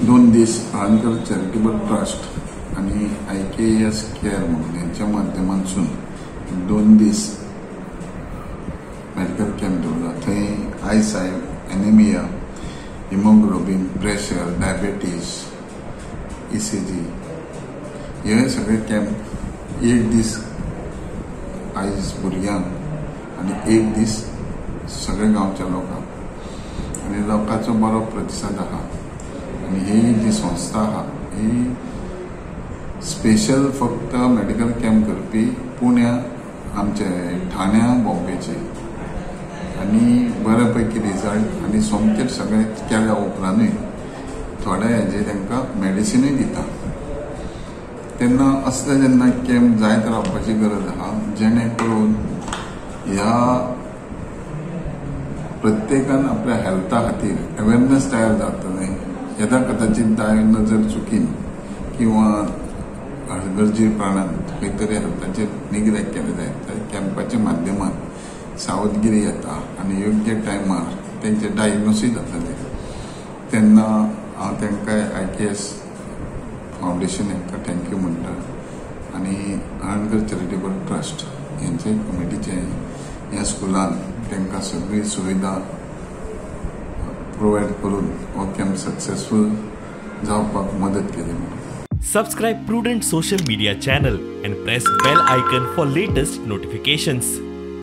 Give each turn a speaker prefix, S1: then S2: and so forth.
S1: 2 दीस Halarnkar charitable trust आनी IKS care म्हणून यांच्या माध्यमांतसून 2 दीस मेडिकल कॅम्प दवरला. थंय eyesight, anaemia, haemoglobin, pressure, diabetes, ECG हे सगळे कॅम्प 1 दीस आयज भुरग्यांक आनी 1 दीस सगळे गांवच्या लोकांक आनी लोकांचो बरो प्रतिसाद आहा. आनी ही जी संस्था आहा ही स्पेशल फक्त मेडिकल कॅम्प करपी पुण्या आमचे ठाण्या बॉम्बेचे आनी बऱ्यापैकी रिजल्ट आनी सोमतेच सगळें केल्या उपरांतूय थोडे हेजे तांकां मेडिसिनूय दिता. तेन्ना असले जेन्ना कॅम्प जायत रावपाची गरज आहा, जेणे करून ह्या प्रत्येकान आपल्या हेल्था खातीर अवेरनेस तयार जातलें. येदा कदाचित दाय नजर चुकीन किंवा हळगर्जीपणान खंय तरी हेल्थाचेर निग्लेक्ट केलें जायत तर कॅम्पाच्या माध्यमान सावधगिरी येता आनी योग्य टायमार तेंचे डायग्नोसीस जातलें. तेन्ना हांव तांकां IKS foundation हांकां thank you म्हणटा आनी हळर्णकर चॅरिटेबल ट्रस्ट हेंचे कमिटीचे ह्या स्कुलान तांकां सगळी सुविधा प्रोवायड करून हो कॅम्प सक्सेसफूल जावपाक मदत केली म्हणून.
S2: Subscribe Prudent social media channel and press bell icon for latest notifications.